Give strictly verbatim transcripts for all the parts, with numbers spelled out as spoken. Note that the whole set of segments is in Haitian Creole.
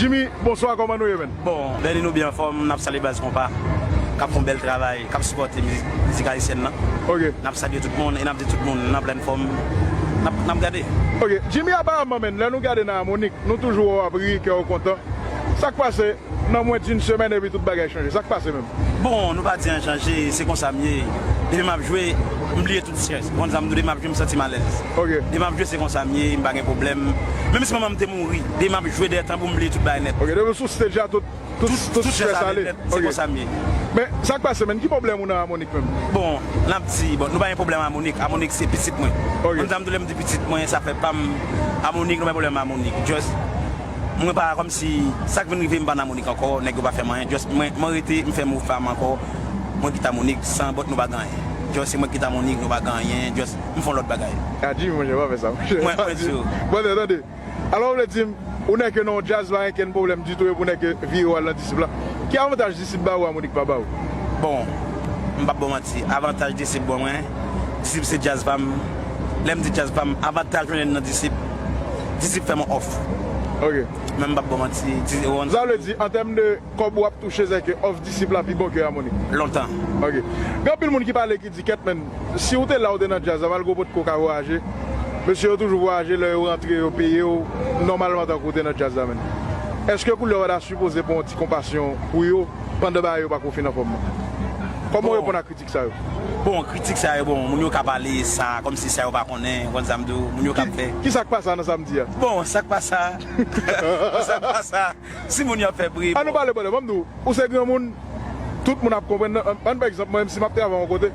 Jimmy, bonswa, kòman nou ye, menn? Bon, Bernie, nou byen anfòm, n ap salye baz konpa k ap fè yon bèl travay, k ap sipòte mizik, mizik ayisyèn nan. Ok. N ap salye tout moun e n ap di tout moun n an plèn fòm, n ap, n ap gade. Ok, Jimmy, aparaman, menn, lè nou gade nan Amonik, nou toujou wè w ap ri, kè w kontan. Sa k pase nan mwens d'une semèn epi tout bagay chanje? Sa k pase menm? Bon, nou pa di anyen chanje, se konsa m ye. Depi m ap jwe, m bliye tout strès. Ou konn sa m di w, depi m ap jwe, m santi m alèz. Ok. Depi m ap jwe, se konsa m ye, m pa gen pwoblèm. Menm si manman m te mouri, depi m ap jwe dèyè tanbou, m bliye tout bagay nèt. Ok, depi w sou stage la, tout, tout, tout strès ale. Nèt, se konsa m ye. Men, sa k pase, menn? Ki pwoblèm ou nan Amonik menm? Bon, n ap di, bon, nou pa gen pwoblèm Amonik. Amonik se pitit mwen. Ok. Ou konn sa m di w, lè m di pitit mwen, sa fè pa m Amonik, nou pa gen pwoblèm Amonik. Just, mwen pa, kòmsi, sa k vin rive m pa nan Amonik ankò, nèg yo pa fè m anyen. Just, mwen, mwen rete, m fè move pa m ankò. Mwen kite Amonik, san bòt nou pa gen anyen. Just, se mwen kite Amonik, nou pa gen anyen. Just, m fè yon lòt bagay. A, Jimmy, monchè, pa fè sa, monchè. Mwen, mwen di w. Bon, tande. Alò, ou vle di m, ou nan ke nan yon djaz, pa gen kenn pwoblèm ditou, epi ou nan ke vire w al nan Disip la. Ki avantaj Disip ba ou, Amonik pa ba ou? Bon, m p ap ba w manti, avantaj Disip ban mwen, Disip se djaz pa m. Lè m di djaz pa m, avantaj mwen jwenn nan Disip, Disip fè m yon òf. Ok. Men m p ap ba w manti, Disip, Sa vle di, an tèm de kòb w ap touche, se ke òf Disip la pi bon ke Amonik? Lontan. Ok. Gen anpil moun ki pale, ki di, kèt, menn, si w te la, w te nan djaz la, malgre w potko ka vwayaje, mesye yo toujou vwayaje, lè yo rantre, yo peye w nòmalman tankou w te nan djaz la, menn. Èske koulè w ta sipoze pran yon ti konpasyon pou yo pandan bagay yo pako fin anfòm nan? Kòman w reponn a kritik sa yo? Bon, kritik sa yo, bon, moun yo ka pale sa, kòmsi sa yo pa konnen, ou konn sa m di w, moun yo ka fè. Ki sa k pase nan sa m di a? Bon, sa k pase, sa k pase, si moun yo ap fè bri, An nou pale, brother, ban m di w, ou se granmoun, tout moun ap konprann. An, an, pa egzanp, mwen menm si m ap travay yon kote,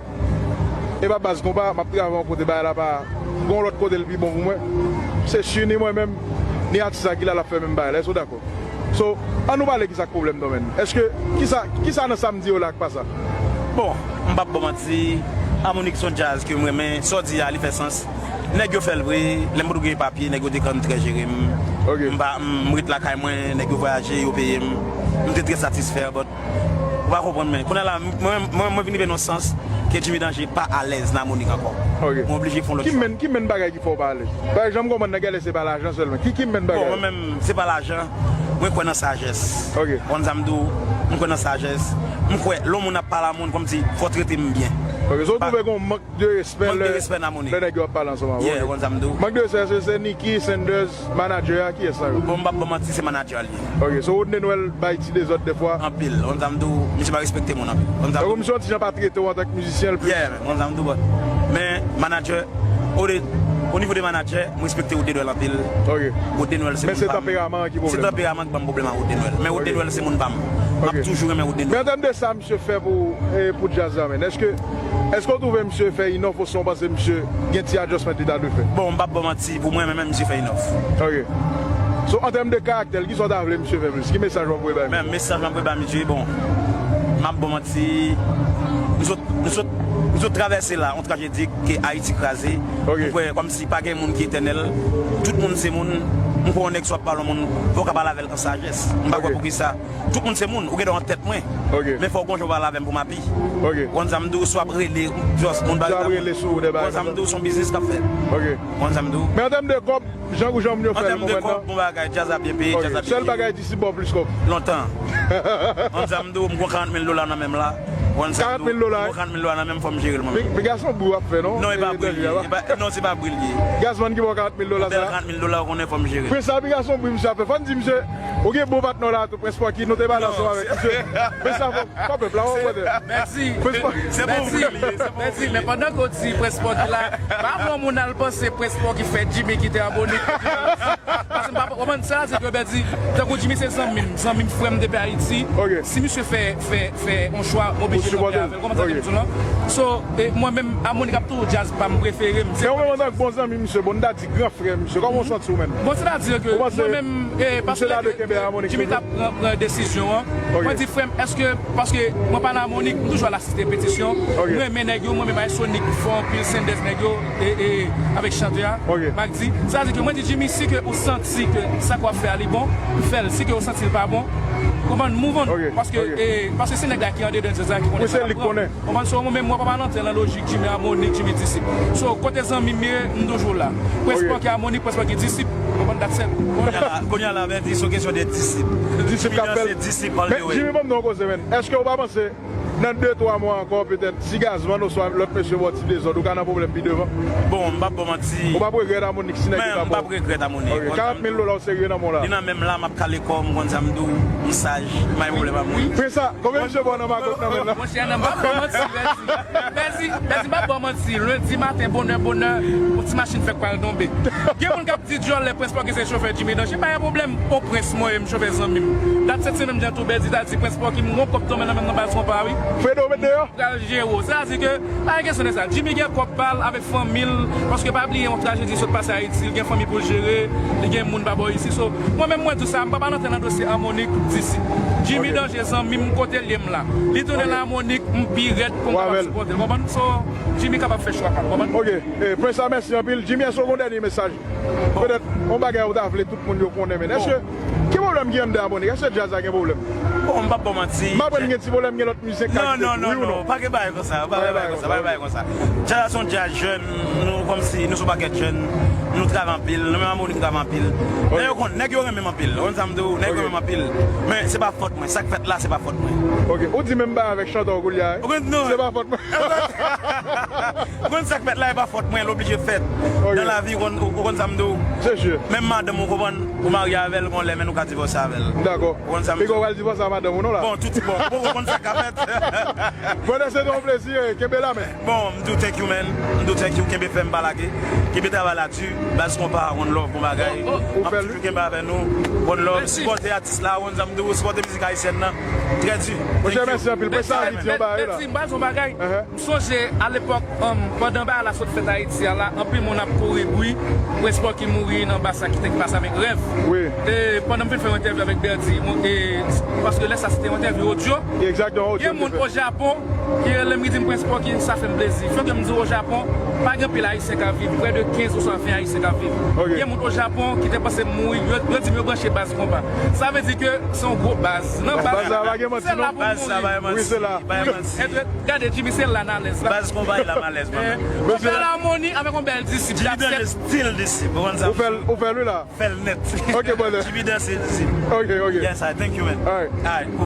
e pa baz konpa, m ap travay yon kote, bagay la pa gen yon lòt kote l pi bon pou mwen, se si ni mwen menm, ni atis la ki la l ap fè menm bagay la. Èske w dakò? So, an nou pale ki sa k pwoblèm nan, menn. Èske, ki sa, ki sa nan sa m di yo la k pa sa? Bon, m p ap ba w manti, Amonik se yon djaz ke m renmen, sa w di a, li fè sans. Nèg yo fè l vre, lè m potko gen papye, nèg yo te konn trè jere m. Ok. M pa, m, m ret lakay mwen, nèg yo vwayaje, yo peye m. M te trè satisfè, but ou pa konprann, men kounye a la, mwen, mwen, mwen vin rive nan sans ke Jimmy Danje pa alèz nan Amonik ankò. Ok. Mwen oblije fè yon lòt Ki chwa. menn, ki menn bagay ki fè w pa alèz? Pa egzanp, m konprann nan gèlè se pa lajan sèlman. Ki, ki menn Bon, bagay? Mwen menm, se pa lajan. Mwen kwè nan sajès. Ok. Ou konn sa m di w, mwen kwè nan sajès. Mwen kwè, lè yon moun ap pale a moun, kòmsi, fò w trete m byen. Ok, so w twouve gen yon mank de respè Mank de lè, respè nan Amonik. Lè nèg yo ap pale ansanm avè w. Yeah, ou konn sa m di w. Mank de respè, se, se Nicky, Sanders, manager a, kiyès sa yo? Bon, m p ap ba w manti, se manager li. Ok, so Rodney Noël bay ti dezòd dèfwa. Anpil. Ou konn sa m di w, misye pa respekte moun anpil. Ou konn sa m di w. Tankou misye yon ti jan pa trete w antank mizisyen, l plis. Yeah, man, ou konn sa m di w, but, men manager, o de, o nivo de manager, mwen respekte Rodney Noël anpil. Ok. Rodney Noël se Men moun se pa m. Tanperaman an ki Se pwoblèm. Tanperaman Ki ban m pwoblèm a Rodney Noël. Men Rodney Noël se moun pa m. M ap Ok. Toujou renmen Rodney Men Noël. An tèm de sa misye fè pou, e, pou djaz la, menn, èske, èske w twouve misye fè inòf osnon w panse misye gen ti adjustment li ta dwe fè? Bon, m p ap ba w manti, pou mwen, men, men misye fè inòf. Ok. So, an tèm de karaktè l, kisa w ta vle misye fè plis? Ki mesaj w ap voye bay misye? Men mesaj m ap voye bay misye, bon, m ap ba w manti, nou sot, nou sot, nou sot travèse la, yon trajedi ke Ayiti kraze. Ok. M kwè kòmsi pa gen moun ki etènèl. Tout moun se moun. M kwè yon nèg si w ap pale yon moun, fò w ka pale avè l an sajès. M pa kwè poukisa. Tout moun se moun. Ou gen dwa an tèt mwen. Ok. Men fò w gon jan w pale avè m pou m abi. Ok. Ou konn sa m di w, si w ap rele, just moun pa Sa rele sou de bagay. Ou konn sa m di w, se yon biznis k ap fèt. Ok. Ou konn sa m di w. Men an tèm de kòb, jan ou jan moun yo An fè l tèm de konprann kòb, nan. Bon bagay, djaz ap byen peye, Ok. Djaz ap byen Sèl peye. Bagay Disip ba w plis kòb. Lontan. Ou konn sa m di w, m gon karant mil dola nan men m la. Ou konn sa m di w, Karant mil dola. M gon karant mil dola nan men m, fò m jere l mwen Pi- menm. Piga se yon bri w ap fè, non? Non, e pa E, bri l ye. Danje a. E pa- Non, se pa bri l ye. Gazman ki ba w karant mil dola Bèl sa. Karant mil dola, ou konnen, fò m jere l. Prince, sa piga se yon bri misye ap fè. Fò n di misye, ou gen bon patnè w la tou, Prince Porky, nou te pale ansanm avèk misye. Prince, sa fò, fò pèp la, wè, wè. Mèsi. Prince Porky. Se bon bri l ye, se bon Mèsi, bri l men ye. Pandan ke w di Prince Porky la, pa fè yon moun al panse Prince Porky fè Jimmy kite Amonik. Paske m pa konprann sa, se ke, ben, di, tankou Jimmy se zanmi m, zanmi m, frè m depi Ayiti. Ok. Si misye fè, fè, fè yon chwa, m oblije kanpe avè l. Ou konprann sa ke m di w lan? So, e, mwen menm, Amonik ap toujou djaz pa m prefere m. Men ou menm antank bon zanmi misye, bon, n ta di gran frè misye, kòman w santi w menm? Bon, sètadi ke Ou panse mwen menm, e, paske misye ta dwe kenbe Amonik Jimmy kote? T ap pran, pran desizyon an. Ok. Mwen di, frè m, èske, paske mwen pa nan Amonik, m toujou al asiste petisyon. Ok. Mwen renmen nèg yo, mwen menm Ayisyonik fò anpil, Sanders nèg yo, e, e, avèk chantè a. Ok. M ak di, sètadi ke mwen di, Jimmy, si ke ou santi ke sa ke w ap fè a li bon, fè l. Si ke ou santi l pa bon, Konprann, move on. Ok, Paske, ok. E, paske se nèg la ki andeyò djaz la ki konnen Wi, se li k konnen. Konprann, so mwen menm, mwen pa pale antre nan lojik Jimmy Harmonic, Jimmy Disip. So, kote zanmi m ye, m toujou la. Prince Ok. Porky Harmonic, Prince Porky Disip. Konprann, that's it. Kounye a la, kounye a la, Bendy, se yon kesyon de disip. Disip k ap fè l. Se disip all Men, the way. Jimmy, ban m di yon koze, men. Èske ou pa panse, nan de twa mwa ankò, petèt, si Gazman oswa lòt mesye ba w ti dezòd, ou ka nan pwoblèm pi devan? Bon, m p ap ba w manti. Ou p ap regrèt Harmonic si nèg yo Men, pa m p ba ap w? Regrèt Harmonic. Ok, karant mil dola ou serye nan men w la? Li nan men m la, m ap kale kò m, konn sa m di w, m saj, m pa gen pwoblèm ak moun. Prince, konbyen misye ba w nan makòt nan men l la? Monchè, nan m p ap ba w manti, Bendy. Bendy, Bendy, m p ap ba w manti. Lendi maten, bonè, bonè, yon ti machin fèk pral tonbe. Gen moun k ap di djòlè Prince Porky se chofè Jimmy Danje, pa gen pwoblèm. O Prince, mwen, m chofè zanmi m. Dat sèt semèn, m jan tou Bendy ta di Prince Porky, m gon kòb tonbe nan men m nan baz konpa, wi. Fredo, met deyò. Pral jere w. Sa di ke, pa gen kesyon de sa. Jimmy gen kòb pa l avèk fanmi l, paske pa bliye yon trajedi sot pase Ayiti, li gen fanmi pou l jere, li gen moun pa bò isi. So, mwen menm mwen di w sa, m pa pale antre nan dosye Harmonic Disip. Jimmy Danje zanmi m, kote l ye m la. Li tounen nan Harmonic, m pi rèd pou m kapab sipòte l. Konprann? So, Jimmy kapab fè chwa pa l. Konprann? Ok, e, Prince la, mèsi anpil. Jimmy, èske w gen yon dènye mesaj? Petèt, yon bagay ou ta vle tout moun yo konnen, men èske, ki pwoblèm ki anndan Harmonic? Èske djaz la gen pwoblèm? Bon, m p ap ba w manti. M aprann gen ti pwoblèm, gen lòt mizisyen k ka Non, kite non, tou, non, wi ou non, non? Pa gen bagay konsa, pa gen bagay konsa, pa gen bagay konsa. Djaz la se yon djaz jèn, nou kòmsi, nou se yon pakèt jèn, nou travay anpil, nou menm Harmonic nou travay anpil. Nèg yo konn, nèg yo renmen m anpil, ou konn sa m di w, nèg yo renmen m anpil. Men se pa fòt mwen, sa k fèt la, se pa fòt mwen. Ok, ou di menm bagay avèk chantè w koulye a, wi? Ou konn, non. Se pa fòt mwen. Ou konn sa k fèt la, e pa fòt mwen, l oblije fèt. Ok. Nan lavi, ou konn, ou konn sa m di w. Se sure. Menm madanm ou konprann, ou marye avè l, gon lè, men nou ka divòse avè l. Dakò. Ou konn sa m di Piga w w. pral divòse a madanm ou non la? Bon, tout bon, ou poko konn sa k ap fèt. Brother, se te yon plezi, e, kenbe la, men. Bon, m di w thank you, man. M di w thank you, kenbe fèm, pa lage. Kenbe travay la di, baz konpa, one love, bon bagay. Ou fè l. Toujou kenbe avè nou, one love. Sipòte atis la, ou konn sa m di w, sipòte mizik ayisyèn nan. Trè di. Monchè, mèsi anpil. Prince la, Haiti, yon bagay la. Bendy, m pral di yon bagay. Uh-huh. M sonje, alepòk, um, pandan bagay la sot fèt Ayiti a la, anpil moun ap kouri bri, Prince Porky mouri nan bas la ki te pase avèk Rèv. Wi. E pandan m fin fè yon entèvyou avèk Berdy, mwen, e, paske lè sa se te yon entèvyou odyo, Exactement, odyo. Gen moun o Japon ki rele m, ki di m, Prince Porky, sa fè m plezi. Fòk m di w, o Japon, pa gen pil Ayisyen k ap viv, prè de kenz oswa ven Ayisyen k ap viv. Ok. Gen moun o Japon ki te panse m mouri, yo, yo di m yo branche baz konpa. Sa vle di ke se yon gwo baz. Nan baz, Baz la pa gen manti, se la non. Pou m mouri. Baz la pa gen manti, pa gen manti. Gade, Jimmy, se la nan lèz la. Baz konpa e la malèz, mwen menm. Yon bèl amoni avèk yon bèl disip. Jimmy Danje still disip, ou konn sa. Ou fè l, ou fè l, wi la. Fè l nèt. Ok, brother. Jimmy Danje disip. Ok, ok. Yes, I thank you, man. Alright. Alright, cool.